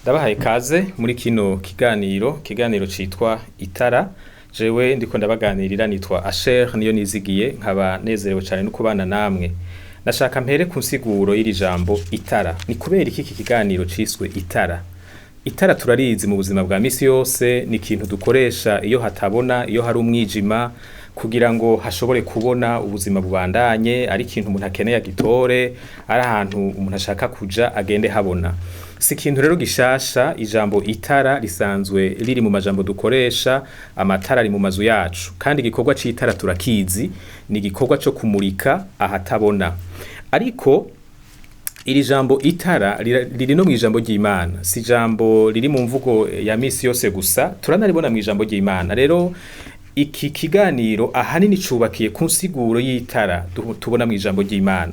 Ndabahaye kaze muri kino kiganiro citwa Itara. Jewe ndiko ndabaganirira nitwa Asher niyo nizigiye, nkaba nezerewe cane no kubana namwe. Nashaka mpere ku nsiguro y'iri jambo itara. Ni kubera iki kiganiro ciswe Itara? Itara turarizi mu buzima bwa misi yose, ni ikintu dukoresha iyo hatabona, iyo hari umwijima, kugira ngo hashobore kubona, ubuzima bubandanye, ari ikintu umuntu akeneye agitore, ari ahantu umuntu ashaka kuja agende habona. Si ikintu rero gishasha, ijambo itara risanzwe riri mu majambo dukoresha, amatara ari mu mazu yacu. Kandi igikorwa c'itara turakizi, ni igikorwa co kumurika ahatabona. Ariko iri jambo itara riri no mw'ijambo ry'Imana, si ijambo riri mu mvugo ya misi yose gusa, turanaribona mw'ijambo ry'Imana. Rero iki kiganiro ahanini cubakiye ku nsiguro y'itara tubona mw'ijambo ry'Imana.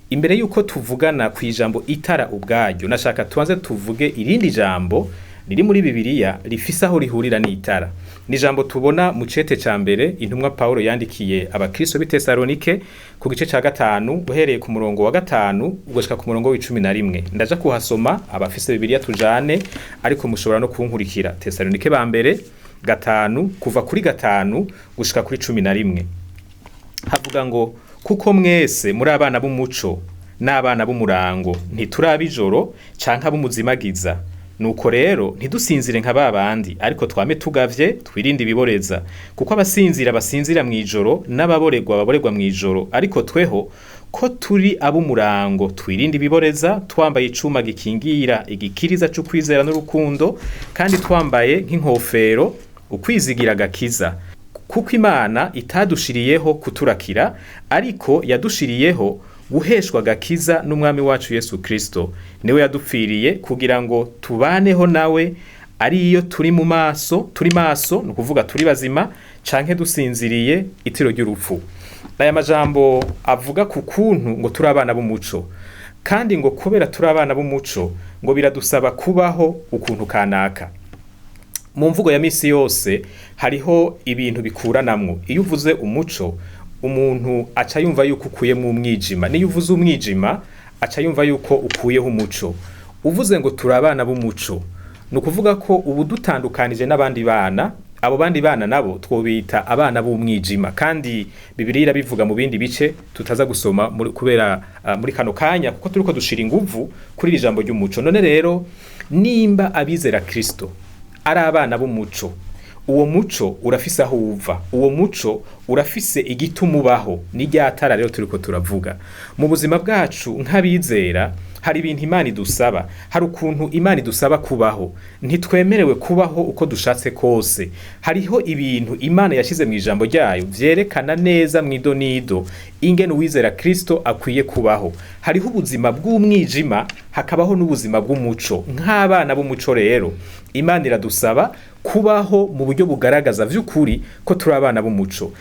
Imbere yuko tuvugana kw'ijambo itara ubwaryo, nashaka tubanze tuvuge irindi jambo riri muri Bibiliya rifise aho rihurira n'itara. Ni ijambo tubona mu cete ca mbere intumwa Pawulo yandikiye abakristo b'i Tesalonike ku gice ca 5, uhereye ku murongo wa 5 ugashika ku murongo w'icumi na rimwe. Ndaja kuhasoma, abafise Bibiliya tujane, ariko mushobora no kunkurikira. Tesalonike ba mbere 5, kuva kuri 5 gushika kuri 11. Havuga ngo: kuko mwese muri abana b'umuco n'abana b'umurango, ntituraba ijoro canke ab'umuzimagiza. Nuko rero ntidusinzire nka babandi, ariko twame tugavye, twirinde ibiboreza. Kuko abasinzira basinzira mw'ijoro, n'ababoregwa baboregwa mw'ijoro. Ariko tweho ko turi ab'umurango, twirinde ibiboreza, twambaye icuma gikingira igikiriza c'ukwizera n'urukundo, kandi twambaye nk'inkofero ukwizigira agakiza. Kuko Imana itadushiriyeho kuturakira, ariko yadushiriyeho guheshwa agakiza n'Umwami wacu Yesu Kristo. Niwe yadupfiriye kugira ngo tubaneho nawe, ari iyo turi mu maso, turi maso, ni ukuvuga turi bazima, canke dusinziriye itiro ry'urupfu. Aya majambo avuga ku kuntu ngo turi abana b'umuco, kandi ngo kubera turi abana b'umuco ngo biradusaba kubaho ukuntu kanaka. Mu mvugo ya misi yose hariho ibintu bikuranamwo. Iyo uvuze umuco, umuntu aca yumva yuko ukuyemwo umwijima. Niyo uvuze umwijima, aca yumva yuko ukuyeho umuco. Uvuze ngo turi abana b'umuco, ni ukuvuga ko ubu dutandukanije n'abandi bana. Abo bandi bana nabo twobita abana b'umwijima, kandi Bibiliya irabivuga mu bindi bice tutaza gusoma kubera muri kano kanya, kuko turiko dushira inguvu kuri iri jambo ry'umuco. None rero nimba abizera Kristo ari abana b'umuco, uwo muco urafise aho uva, uwo muco urafise igituma ubaho, ni rya tara rero turiko turavuga. Mu buzima bwacu nk'abizera hari ibintu Imana idusaba, hari ukuntu Imana idusaba kubaho. Ntitwemerewe kubaho uko dushatse kose. Hariho ibintu Imana yashize mu ijambo ryayo vyerekana neza mw'idonido ingene uwizera Kristo akwiye kubaho. Hariho ubuzima bw'umwijima, hakabaho n'ubuzima bw'umuco. Nk'abana b'umuco rero Imana iradusaba kubaho mu buryo bugaragaza vy'ukuri ko turi abana b'umuco.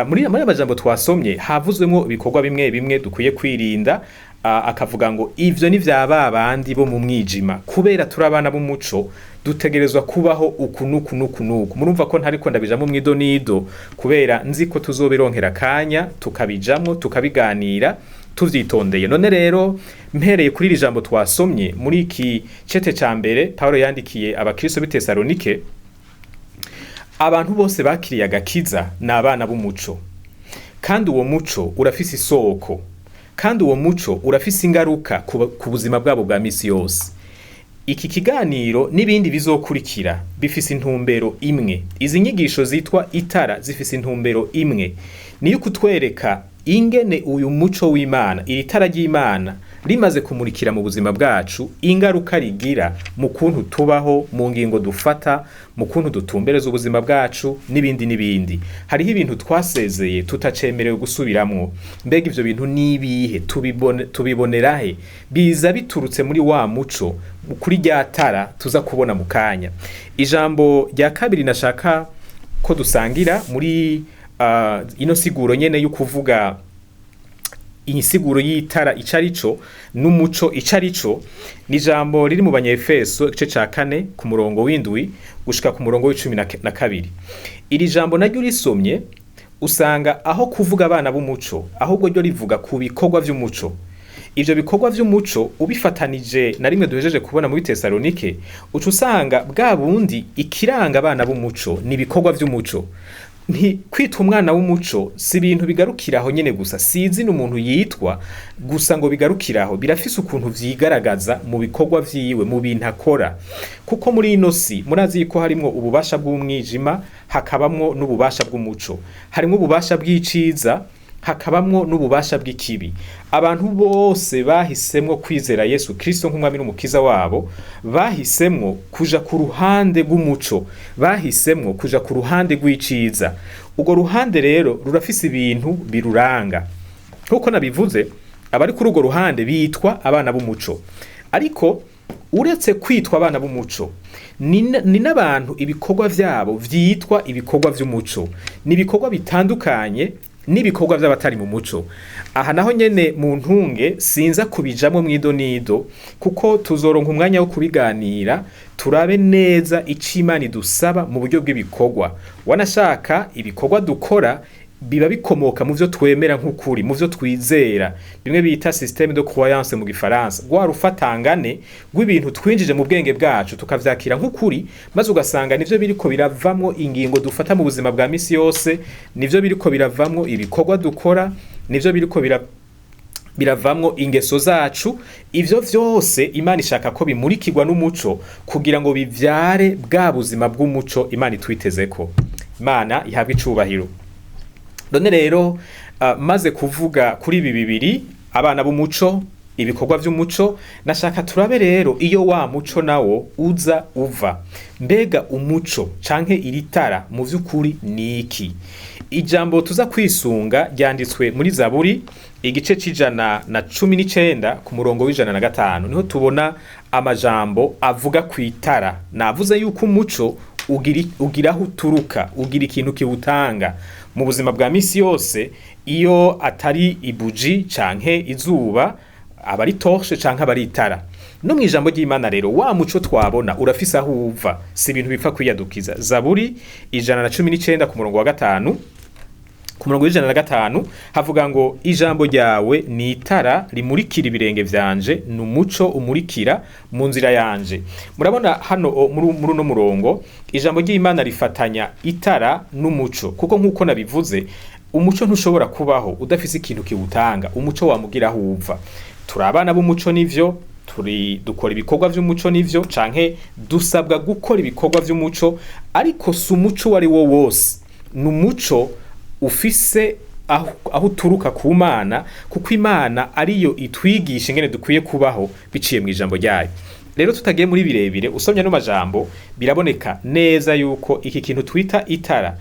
Muri amajambo twasomye havuzwemwo ibikorwa bimwe bimwe dukwiye kwirinda. Akavuga ngo ivyo ni vya babandi bo mu mwijima. Kubera turi abana b'umuco dutegerezwa kubaho uku nuku nuku nuku. Murumva ko ntariko ndabijamwo mw'idonido, kubera nzi ko tuzobironkera kanya tukabijamwo tukabiganira tuvyitondeye. None rero mpereye kuri iri jambo twasomye muri iki cete ca mbere Pawulo yandikiye abakristo b'i Tesalonike, abantu bose bakiriye agakiza ni abana b'umuco, kandi uwo muco urafise isoko, kandi uwo muco urafise ingaruka ku buzima bwabo bwa misi yose. Iki kiganiro n'ibindi bizokurikira bifise intumbero imwe. Izi nyigisho zitwa Itara zifise intumbero imwe, niyo kutwereka ingene uyu muco w'Imana, iri tara ry'Imana rimaze kumurikira mu buzima bwacu, ingaruka rigira mu kuntu tubaho, mu ngingo dufata, mu kuntu dutumbereza ubuzima bwacu n'ibindi n'ibindi. Hariho ibintu twasezeye tutacemerewe gusubiramwo. Mbega ivyo bintu nibihe? Tubibonerahe? Biza biturutse muri wa muco, kuri rya tara tuza kubona mu kanya. Ijambo rya kabiri nashaka ko dusangira muri ino siguro nyene yo kuvuga insiguro y'itara icarico n'umuco icarico, ni ijambo riri mu Banyefeso igice ca 4 ku murongo w'indwi gushika ku murongo w'icumi na kabiri. Iri jambo naryo urisomye usanga aho kuvuga abana b'umuco, ahubwo ryo rivuga ku bikorwa vy'umuco. Ivyo bikorwa vy'umuco ubifatanije na rimwe duhejeje kubona muri Tesalonike, uca usanga bwa bundi ikiranga abana b'umuco ni ibikorwa vy'umuco. Nti kwitwa umwana w'umuco si ibintu bigarukiraho nyene gusa, si izina umuntu yitwa gusa ngo bigarukiraho, birafise ukuntu vyigaragaza mu bikorwa vyiwe, mu bintu akora. Kuko muri ino si murazi ko harimwo ububasha bw'umwijima, hakabamwo n'ububasha bw'umuco, harimwo ububasha bw'iciza, hakabamwo n'ububasha bw'ikibi. Abantu bose bahisemwo kwizera Yesu Kristo nk'umwami n'umukiza wabo, bahisemwo kuja ku ruhande rw'umuco, bahisemwo kuja ku ruhande rw'iciza. Urwo ruhande rero rurafise ibintu biruranga. Nkuko nabivuze, abari kuri urwo ruhande bitwa abana b'umuco. Ariko uretse kwitwa abana b'umuco, ni n'abantu ibikorwa vyabo vyitwa ibikorwa vy'umuco. Ni ibikorwa bitandukanye n'ibikorwa vy'abatari mu muco. Aha naho nyene mu ntunge sinza kubijamwo mw'idonido, kuko tuzoronka umwanya wo kubiganira, turabe neza ico Imana idusaba mu buryo bw'ibikorwa. Wanashaka ibikorwa dukora biba bikomoka mu vyo twemera nk'ukuri, mu vyo twizera, bimwe bita système de croyance mu gifaransa, rwa rufatangane rw'ibintu twinjije mu bwenge bwacu tukavyakira nk'ukuri, maze ugasanga nivyo biriko biravamwo ingingo dufata mu buzima bwa misi yose, nivyo biriko biravamwo ibikorwa dukora, nivyo biriko biravamwo ingeso zacu. Ivyo vyose Imana ishaka ko bimurikirwa n'umuco kugira ngo bivyare bwa buzima bw'umuco Imana itwitezeko. Imana ihabwe icubahiro. None rero maze kuvuga kuri ibi bibiri, abana b'umuco, ibikorwa vy'umuco, nashaka turabe rero iyo wa muco nawo uza uva. Mbega umuco canke iri tara mu vy'ukuri ni iki? Ijambo tuza kwisunga ryanditswe muri Zaburi igice c'119 ku murongo w'105, niho tubona amajambo avuga kw'itara. Navuze yuko umuco ugira aho uturuka, ugira ikintu kiwutanga. Mu buzima bwa misi yose, iyo atari ibuji canke izuba, aba ari torche canke aba ari itara. No mw'ijambo ry'Imana rero wa muco twabona urafise aho uva, si ibintu bipfa kwiyadukiza. Zaburi 119 ku murongo wa 5, ku murongo w'105 havuga ngo ijambo ryawe ni itara rimurikira ibirenge vyanje, ni umuco umurikira mu nzira yanje. Murabona hano muri uno murongo ijambo ry'Imana rifatanya itara n'umuco, kuko nkuko nabivuze umuco ntushobora kubaho udafise ikintu kiwutanga. Umuco wamugira aho uva. Turi abana b'umuco nivyo, dukora ibikorwa vy'umuco nivyo, canke dusabwa gukora ibikorwa vy'umuco, ariko si umuco wari wo wose, ni umuco ufise aho uturuka ku Mana, kuko Imana ariyo itwigisha ingene dukwiye kubaho biciye mu ijambo ryayo. Rero tutagiye muri birebire, usomye no majambo biraboneka neza yuko iki kintu twita itara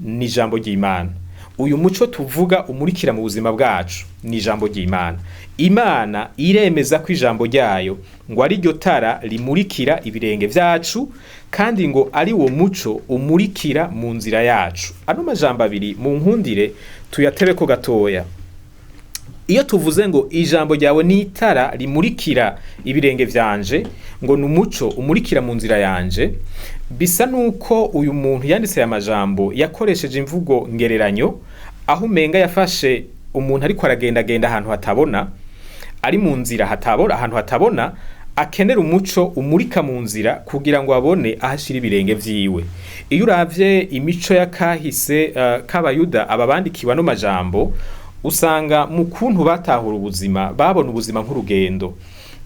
ni ijambo ry'Imana. Uyu muco tuvuga umurikira mu buzima bwacu ni ijambo ry'Imana. Imana iremeza ko ijambo ryayo ngo ari ryo tara rimurikira ibirenge vyacu, kandi ngo ari wo muco umurikira mu nzira yacu. Ano majambo abiri mu nkundire tuyatebeko gatoya. Iyo tuvuze ngo ijambo ryawe ni itara rimurikira ibirenge vyanje, ngo ni umuco umurikira mu nzira yanje, bisa nuko uyu muntu yanditse aya majambo yakoresheje imvugo ngereranyo, aho umenga yafashe umuntu ariko aragendagenda ahantu hatabona, ari mu nzira hatabona, ahantu hatabona, akenera umuco umurika mu nzira kugira ngo abone ahashira ibirenge vyiwe. Iyo uravye imico y'akahise k'abayuda aba bandikiwe no majambo, usanga mu kuntu batahura ubuzima, babona ubuzima nk'urugendo,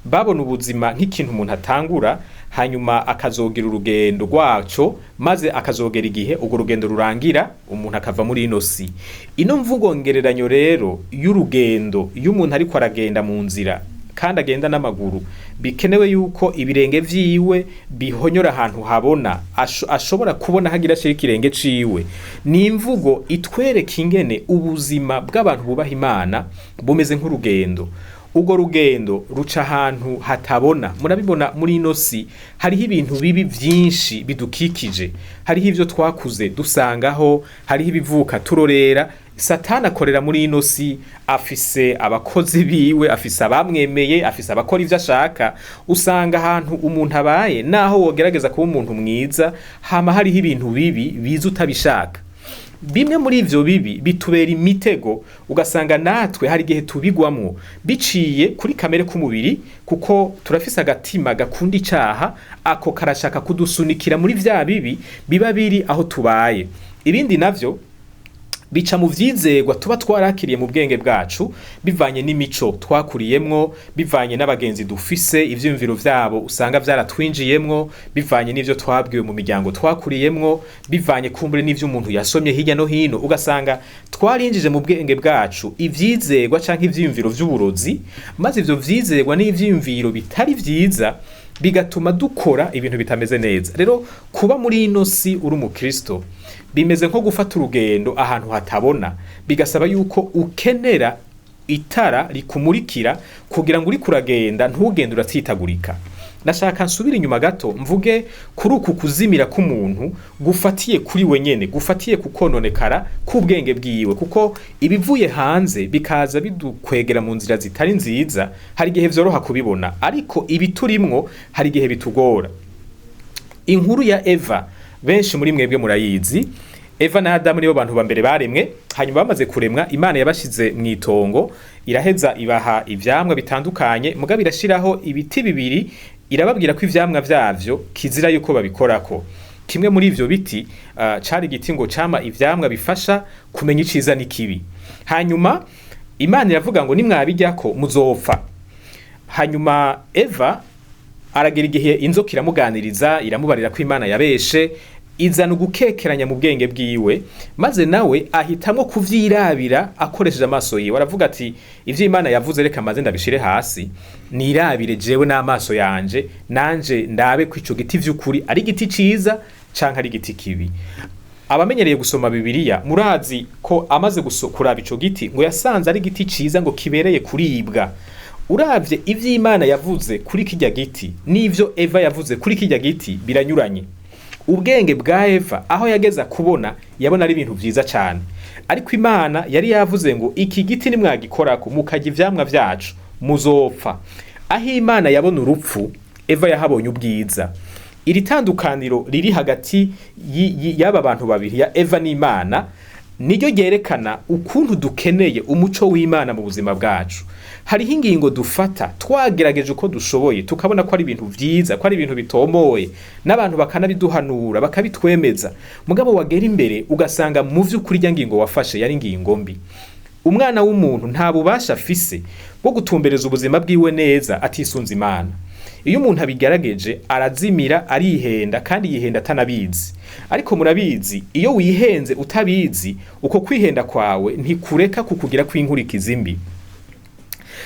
babona ubuzima nk'ikintu umuntu atangura hanyuma akazogira urugendo rwaco, maze akazogera igihe urwo rugendo rurangira umuntu akava muri ino si. Ino mvugo ngereranyo rero y'urugendo, iyo umuntu ariko aragenda mu nzira kandi agenda n'amaguru, bikenewe yuko ibirenge vyiwe bihonyora ahantu habona, ashobora kubona hagira ashira ikirenge ciwe. Ni imvugo itwereka ingene ubuzima bw'abantu bubaha Imana bumeze nk'urugendo. Urwo rugendo ruca ahantu hatabona. Murabibona muri ino si hariho ibintu bibi vyinshi bidukikije, hariho ivyo twakuze dusangaho, hariho ibivuka turorera. Satani akorera muri ino si, afise abakozi biwe, afise abamwemeye, afise abakora ivyo ashaka. Usanga ahantu umuntu abaye, naho wogerageza kuba umuntu mwiza, hama hariho ibintu bibi biza utabishaka. Bimwe muri ivyo bibi bitubera imitego, ugasanga natwe hari igihe tubigwamwo biciye kuri kamere k'umubiri, kuko turafise agatima gakunda icaha, ako karashaka kudusunikira muri vya bibi biba biri aho tubaye. Ibindi navyo bica mu vyizegwa tuba twarakiriye mu bwenge bwacu, bivanye n'imico twakuriyemwo, bivanye n'abagenzi dufise, ivyiyumviro vyabo usanga vyaratwinjiyemwo, bivanye n'ivyo twabwiwe mu miryango twakuriyemwo, bivanye kumbure n'ivyo umuntu yasomye hirya no hino, ugasanga twarinjije mu bwenge bwacu ivyizegwa canke ivyiyumviro vy'uburozi, maze ivyo vyizegwa n'ivyiyumviro bitari vyiza bigatuma dukora ibintu bitameze neza. Rero kuba muri ino si uri umukristo bimeze nko gufata urugendo ahantu hatabona, bigasaba yuko ukenera itara rikumurikira kugira ngo uriko uragenda ntugende uratsitagurika. Nashaka nsubire inyuma gato mvuge kuri uku kuzimira k'umuntu gufatiye kuri we nyene, gufatiye ku kononekara k'ubwenge bwiwe, kuko ibivuye hanze bikaza bidukwegera mu nzira zitari nziza, hari igihe vyoroha kubibona, ariko ibiturimwo hari igihe bitugora. Inkuru ya Eva benshi muri mwebwe murayizi. Eva na Adamu nibo bantu ba mbere baremwe, hanyuma bamaze kuremwa Imana yabashize mu itongo, iraheza ibaha ivyamwa bitandukanye, mugabo irashiraho ibiti bibiri, irababwira ko ivyamwa vyavyo kizira yuko babikorako. Kimwe muri ivyo biti cari igiti ngo cama ivyamwa bifasha kumenya iciza n'ikibi. Hanyuma Imana iravuga ngo nimwabiryako muzopfa. Hanyuma Eva aragira igihe inzoka iramuganiriza, iramubarira ko Imana yabeshe, izana ugukekeranya mu bwenge bwiwe, maze nawe ahitamwo kuvyirabira akoresheje amaso yiwe. Aravuga ati ivyo Imana yavuze reka maze ndabishire hasi, nirabire jewe n'amaso yanje, nanje ndabe ko ico giti vy'ukuri ari igiti ciza canke ari igiti kibi. Abamenyereye gusoma Bibiliya murazi ko amaze kuraba ico giti ngo yasanze ari igiti ciza ngo kibereye kuribwa. Uravye ivyo Imana yavuze kuri kirya giti n'ivyo Eva yavuze kuri kirya giti biranyuranye. Ubwenge bwa Eva aho yageza kubona, yabona ari ibintu vyiza cane, ariko Imana yari yavuze ngo iki giti nimwagikorako mukarya ivyamwa vyacu muzopfa. Aho Imana yabona urupfu, Eva yahabonye ubwiza. Iri tandukaniro riri hagati y'aba bantu babiri, ya Eva n'Imana, niryo ryerekana ukuntu dukeneye umuco w'Imana mu buzima bwacu. Hariho ingingo dufata twagerageje uko dushoboye, tukabona ko ari ibintu vyiza, ko ari ibintu bitomoye, n'abantu bakanabiduhanura bakabitwemeza, mugabo wagera imbere ugasanga mu vy'ukuri rya ngingo wafashe yari ingingo mbi. Umwana w'umuntu nta bubasha afise bwo gutumbereza ubuzima bwiwe neza atisunze Imana. Iyo umuntu abigerageje arazimira, arihenda, kandi yihenda atanabizi. Ariko murabizi, iyo wihenze utabizi, uko kwihenda kwawe ntikureka kukugira kw'inkurikizi mbi.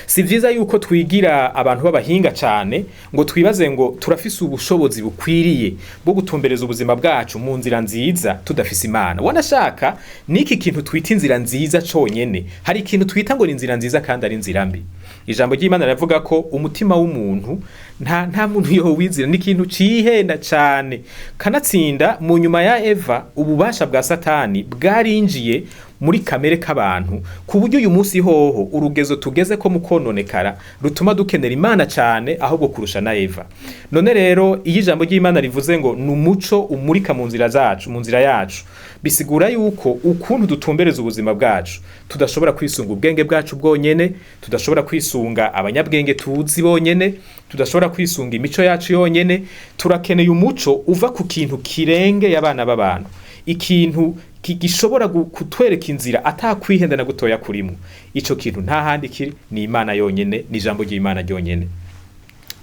Si vyiza yuko twigira abantu b'abahinga cane ngo twibaze ngo turafise ubushobozi bukwiriye bwo gutumbereza ubuzima bwacu mu nzira nziza tudafise Imana. Wanashaka niki kintu twita inzira nziza conyene, hari ikintu twita ngo ni inzira nziza kandi ari inzira mbi. Ijambo ry'Imana riravuga ko umutima w'umuntu nta muntu yowizira, ni ikintu cihenda cane. Kanatsinda mu nyuma ya Eva ububasha bwa Satani bwarinjiye muri kamere k'abantu, ku buryo uyu munsi hoho urugezo tugeze ko mu kononekara rutuma dukenera Imana cane ahubwo kurusha na Eva. None rero iyo ijambo ry'Imana rivuze ngo ni umuco umurika mu nzira zacu, mu nzira yacu, bisigura yuko ukuntu dutumbereza ubuzima bwacu tudashobora kwisunga ubwenge bwacu bwonyene, tudashobora kwisunga abanyabwenge tuzi bonyene, tudashobora kwisunga imico yacu yonyene. Turakeneye umuco uva ku kintu kirenge abana b'abantu, ikintu gishobora kutwereka inzira atakwihenda na gutoya kurimo. Ico kintu nta handi kiri, ni Imana yonyene, ni ijambo ry'Imana ryonyene.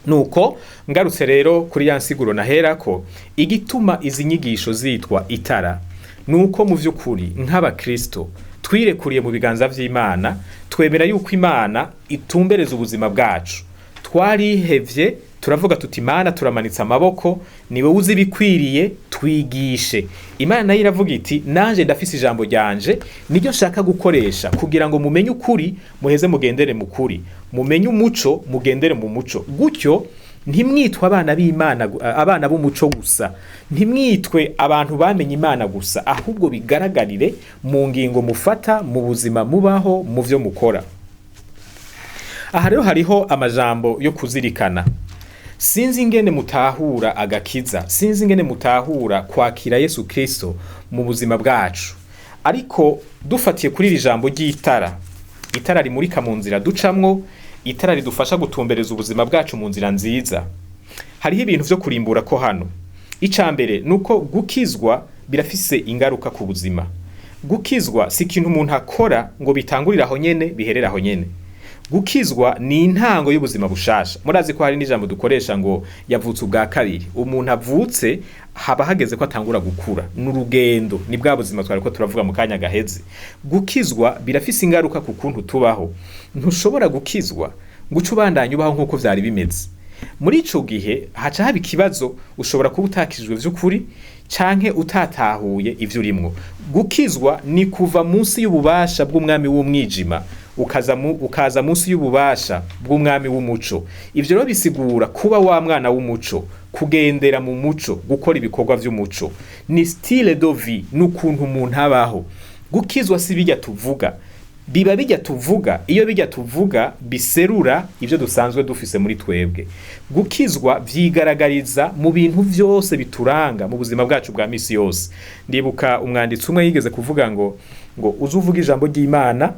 Nuko ngarutse rero kuri ya nsiguro naherako, igituma izi nyigisho zitwa itara nuko mu vy'ukuri nk'abakristo twirekuriye mu biganza vy'Imana, twemera yuko Imana itumbereza ubuzima bwacu. Twarihevye turavuga tuti Imana turamanitse amaboko, niwe uzi ibikwiriye, twigishe. Imana nayo iravuga iti nanje ndafise ijambo ryanje niryo nshaka gukoresha kugira ngo mumenye ukuri, muheze mugendere mu kuri, mumenye umuco mugendere mu muco. Gutyo ntimwitwe abana b'Imana, abana b'umuco gusa, ntimwitwe abantu bamenye Imana gusa, ahubwo bigaragarire mu ngingo mufata, mu buzima mubaho, mu vyo mukora. Aha rero hariho amajambo yo kuzirikana. Sinzi ingene mutahura agakiza, sinzi ingene mutahura kwakira Yesu Kristo mu buzima bwacu. Ariko dufatiye kuri iri jambo ry'itara, itara rimurika mu nzira ducamwo, itara ridufasha gutumbereza ubuzima bwacu mu nzira nziza, hariho ibintu vyo kurimbura ko hano. Ica mbere nuko gukizwa birafise ingaruka ku buzima. Gukizwa si ikintu umuntu akora ngo bitangurire aho nyene biherere aho nyene. Gukizwa ni intango y'ubuzima bushasha. Murazi ko hari n'ijambo dukoresha ngo yavutse ubwa kabiri. Umuntu avutse haba hageze ko atangura gukura, n'urugendo, ni bwa buzima twariko turavuga mu kanya gaheze. Gukizwa birafise ingaruka ku kuntu tubaho. Ntushobora gukizwa ngo uce ubandanya ubaho nk'uko vyari bimeze. Muri ico gihe haca haba ikibazo, ushobora kuba utakijwe vy'ukuri canke utatahuye ivyo urimwo. Gukizwa ni kuva munsi y'ububasha bw'umwami w'umwijima ukaza munsi y'ububasha bw'umwami w'umuco. Ivyo rero bisigura kuba wa mwana w'umuco, kugendera mu muco, gukora ibikorwa vy'umuco. Ni style de vie, n'ukuntu umuntu abaho. Gukizwa si bijya tuvuga, biba bijya tuvuga iyo bijya tuvuga biserura ivyo dusanzwe dufise muri twebwe. Gukizwa vyigaragariza mu bintu vyose bituranga mu buzima bwacu bwa misi yose. Ndibuka umwanditsi umwe yigeze kuvuga ngo uzuvuga ijambo ry'Imana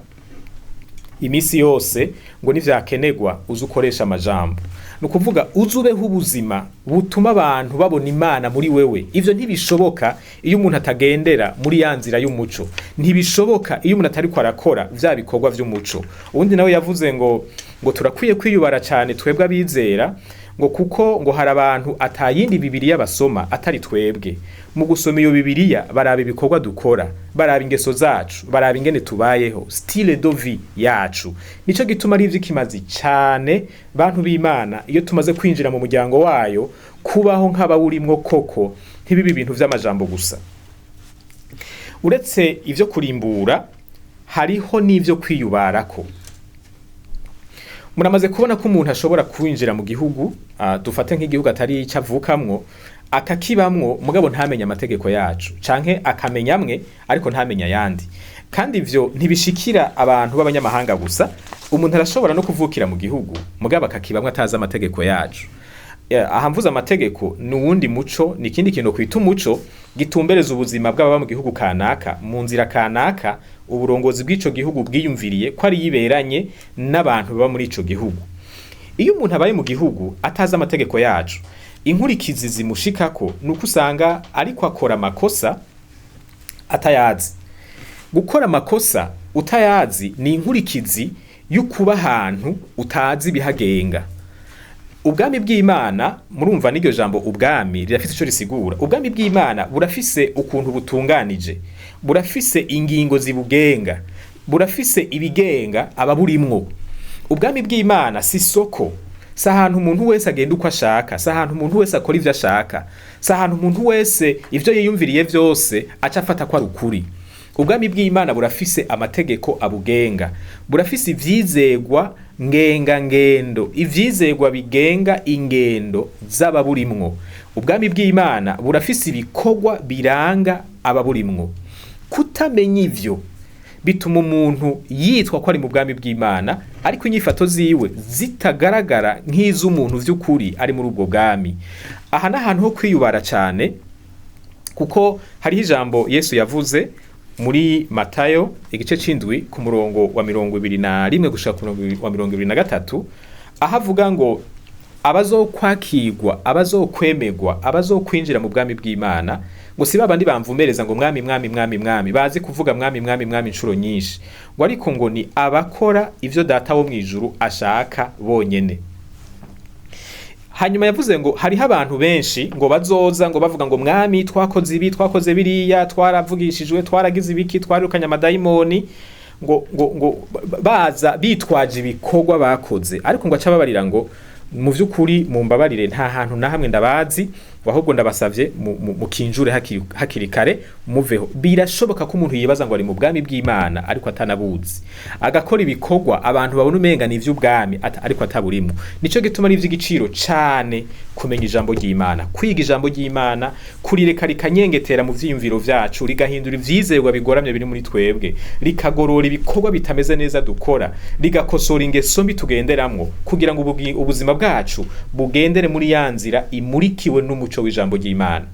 imisi yose, ngo nivyakenegwa uzukoresha amajambo. Ni ukuvuga uzubeho ubuzima butuma abantu babona Imana muri wewe. Ivyo ntibishoboka iyo umuntu atagendera muri ya nzira y'umuco. Ntibishoboka iyo umuntu atariko arakora vya bikorwa vy'umuco. Uwundi nawe yavuze ngo turakwiye kwiyubara cane twebwe abizera, ngo kuko ngo hari abantu atayindi Bibiliya basoma atari twebwe. Mu gusoma iyo Bibiliya baraba ibikorwa dukora, baraba ingeso zacu, baraba ingene tubayeho, style de vie yacu. Nico gituma ari ivy'ikimazi cane bantu b'Imana, iyo tumaze kwinjira mu muryango wayo, kubaho nk'abawurimwo koko, ntibibe ibintu vy'amajambo gusa. Uretse ivyo kurimbura, hariho n'ivyo kwiyubarako. Muramaze kubona ko umuntu ashobora kwinjira mu gihugu, dufate nk'igihugu atari ico avukamwo, akakibamwo mugabo ntamenye amategeko yacu, canke akamenya amwe ariko ntamenye ayandi. Kandi ivyo ntibishikira abantu b'abanyamahanga gusa, umuntu arashobora no kuvukira mu gihugu mugabo akakibamwo atazi amategeko yacu. Aha mvuze amategeko ni uwundi muco, ni ikindi kintu kwita umuco gitumbereza ubuzima bw'ababa mu gihugu kanaka, mu nzira kanaka, uburongozi bw'ico gihugu bwiyumviriye ko ari yiberanye n'abantu baba muri ico gihugu. Iyo umuntu abaye mu gihugu atazi amategeko yacu, inkurikizi zimushikako nuko usanga ariko akora amakosa atayazi. Gukora amakosa utayazi ni inkurikizi y'ukuba ahantu utazi ibihagenga. Ubwami bw'Imana, murumva n'iryo jambo ubwami rirafise ico risigura. Ubwami bw'Imana burafise ukuntu butunganije, burafise ingingo zibugenga, burafise ibigenga ababurimwo. Ubwami bw'Imana si soko, si ahantu umuntu wese agenda uko ashaka, si ahantu umuntu wese akora ivyo ashaka, si ahantu umuntu wese ivyo yiyumviriye vyose aca afata ko ari ukuri. Ubwami bw'Imana burafise amategeko abugenga, burafise ivyizegwa ngengangendo, ivyizegwa bigenga ingendo z'ababurimwo. Ubwami bw'Imana burafise ibikorwa biranga ababurimwo. Kutamenya ivyo bituma umuntu yitwa ko ari mu bwami bw'Imana, ariko inyifato ziwe zitagaragara nk'iz'umuntu vy'ukuri ari muri ubwo bwami. Aha n'ahantu ho kwiyubara cane, kuko hariho ijambo Yesu yavuze muri Matayo igice c'indwi ku murongo wa 21 gushika ku murongo wa 23, aho avuga ngo abazokwakirwa, abazokwemegwa, abazokwinjira mu bwami bw'Imana, ngo si babandi bamvumereza ngo mwami mwami mwami mwami, bazi kuvuga mwami mwami mwami inshuro nyinshi, ngo ariko ngo ni abakora ivyo data wo mwijuru ashaka bonyene. Hanyuma yavuze ngo hariho abantu benshi ngo bazoza ngo bavuga ngo mwami twakoze ibi, twakoze biriya, twaravugishijwe, twaragize ibiki, twarirukanye amadayimoni, ngo baza bitwaje ibikorwa bakoze, ariko ngo aca ababarira ngo mu vy'ukuri mumbabarire nta hantu na hamwe ndabazi, ahubwo ndabasavye mukinjure hakiri kare muveho. Birashoboka ko umuntu yibaza ngo ari mu bwami bw'Imana ariko atanabuzi, agakora ibikorwa abantu babona umenga ni ivy'ubwami ariko ataburimwo. Nico gituma ari ivy'igiciro cane kumenya ijambo ry'Imana, kwiga ijambo ry'Imana, kurireka rikanyengetera mu vyiyumviro vyacu, rigahindura ivyizerwa bigoramye biri muri twebwe, rikagorora ibikorwa bitameze neza dukora, rigakosora ingeso mbi tugenderamwo, kugira ngo ubuzima bwacu bugendere muri ya nzira imurikiwe n'umuco w'ijambo ry'Imana.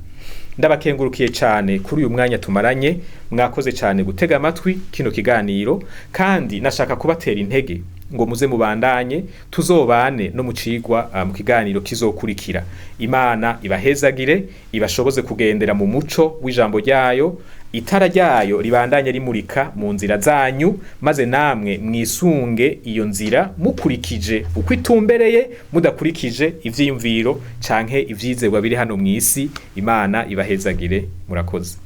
Ndabakengurukiye cyane kuri uyu mwanya tumaranye. Mwakoze cyane gutega amatwi kino kiganiro, kandi nashaka kubatera intege ngo muze mubandanye, tuzobane no mu cigwa, mu kiganiro kizokurikira. Imana ibahezagire, ibashoboze kugendera mu muco w'ijambo ryayo, itara ryayo ribandanye rimurika mu nzira zanyu, maze namwe mwisunge iyo nzira mukurikije uko itumbereye, mudakurikije ivyiyumviro canke ivyizerwa biri hano mw'isi. Imana ibahezagire, murakoze.